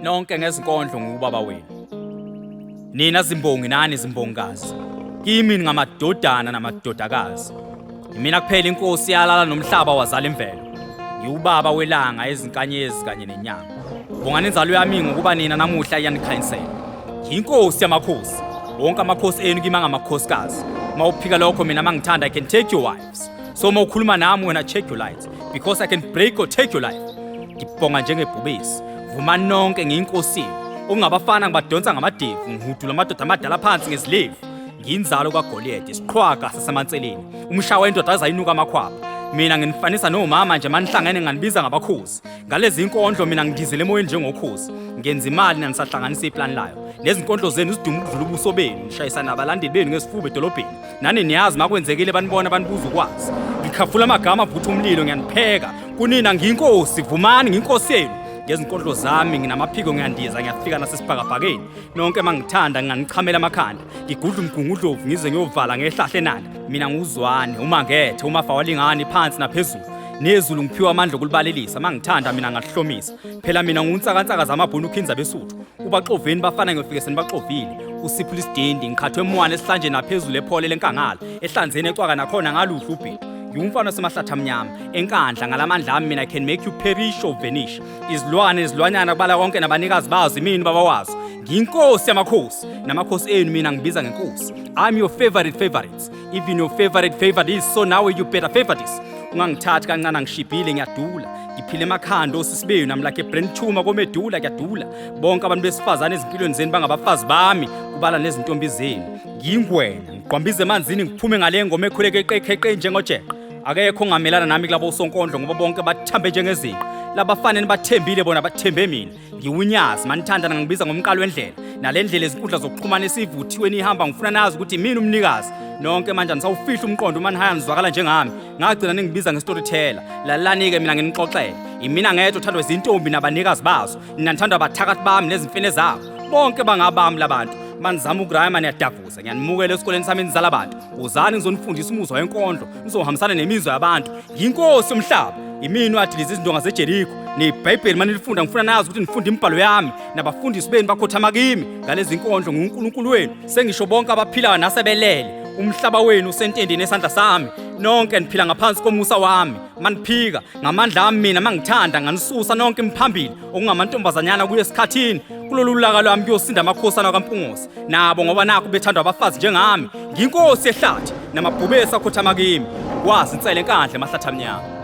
Nonke ngezinkondlo ngubaba wenu. Nina zimbongi nani zimbongikazi. Kimi ningamadodana namadodakazi. Imina kuphela inkosi yalala nomhlaba wazala imvelo. Ngiwubaba welanga ezinkanyezi kanye nenyanga. Bongani inzalo yami ngokuba nina namuhla iyanikhanyisela. Ngiyinkosi yamakhosi. Wonke amakhosi enu kimi angamakhosikazi. Uma uphika lokho mina mangithanda I can take your wives. So uma ukhuluma nami wena check your lights because I can break or take your life. Ngibhonga njengebhubesi. Vumani nonke ngiyinkosi. Okungabafana ngibadonsa ngamadevu, ngihudula amadoda amadala phansi ngezilevu. Ngiyinzalo kaGoliyede, isiqhwaga sasemanseleni. Umshawa wendoda azayinuka amakhwapha. Mina nginifanisa nomama nje manihlangene nganibiza ngabakhozi. Ngalezi inkondlo mina ngidizele emoyeni njengokhozi. Ngenza imali nanisahlanganisa iplani layo. Nezinkondlo zenu ziduma ukudlula ubuso benu, nishayisana nabalandeli benu ngesifuba edolobheni. Nani niyazi makwenzekile banibona banibuza ukwazi. Ngikhafula amagama avutha umlilo ngiyanipheka. Kunina ngiyinkosi, vumani ngiyinkosi yenu. Ngezinkondlo zami nginamaphiko ngiyandiza ngiyafika nasesibhakabhakeni. Nonke mangithanda nginganichamela amakhanda. Ngigudla umgungudlovu ngize ngiyovala ngehlahle enanda. Mina nguzwane uma ngethe umafa walingani phansi naphezulu. Nezulu ngiphiwa amandla okulibalelisa mangithanda mina ngalihlomisa. Phela mina nguntsakansaka zamabhunu ukhinza besuthu. Ubaxoveni bafana ngiyofike senibaxovile. Usiphula isidindi ngiqhathwe emwana esihlanjeni naphezulu ephole lenkangala. Ehlanzeni ecwaka nakhona ngaluhle ubhedu. Ngiwumfana osemahlathi amnyama enkandla ngalamandla ami mina I can make you perish or vanish. Izilwane izilwanyana kubala konke nabanikazi bazo imini baba wazo. Ngiyinkosi yamakhosi namakhosi enu mina ngibiza ngenkosi. I'm your favorite favorites. Even your favorite favorite is so now you better favor this. Ungangithathi kancane ngishibhile ngiyadula. Ngiphile emakhanda osisi benu I'm like a brain tumor komedula kuyadula. Bonke abantu besifazane ezimpilweni zenu bangabafazi bami kubala nezintombi zenu. Ngiyingwenya ngigqwambiza emanzini ngiphume ngale ngoma ekhuleke eqekheqe njengojeqe. Akekho ongamelana nami kulabo sonkondlo ngoba bonke bathambe njengezinqa. Labafana nibathembile bona bathembe mina. Ngiwunyazi manithanda ngibiza ngomqalo wendlela. Nale ndlela izinkundla zokuxhumana esivuthiwe nihamba ngifuna nazi ukuthi mina umnikazi. Nonke manje anisawufihla umqondo uma nihaya nizwakala njengami. Ngagcina ningibiza ngestoryteller. Lalani-ke mina nginixoxele. Imina ngedwa othandwa izintombi nabanikazi bazo. Nina nithandwa abathakathi bami nezimfene zabo. Bonke bangabami labantu. Manizama ukurayima niyadavuza. Ngiyanimukela esikoleni sami nizala abantu. Wozani ngizonifundisa umuzwa wenkondlo, nizohambisana nemizwa yabantu. Yinkosi yomhlaba. Imini wadiliza izindonga zeJeriko. NeBhayibheli manilifunda ngifuna nazi ukuthi nifunda imibhalo yami. Nabafundisi benu bakhothama kimi ngalezi nkondlo nguNkulunkulu wenu. Sengisho bonke abaphilayo nasebelele. Umhlaba wenu usentendeni esandla sami. Nonke niphila ngaphansi komusa wami. Maniphika ngamandla ami mina mangithanda nganisusa nonke mphambili okungamantombazanyana kuye esikhathini. Kulolu laka lwami kuyosinda amakhosana kaMpungose. Nabo ngoba nakhu bethandwa abafazi njengami. Ngiyinkosi yehlathi namabhubesi akhothama kimi. Kwazi insele enkandla emahlathi amnyama.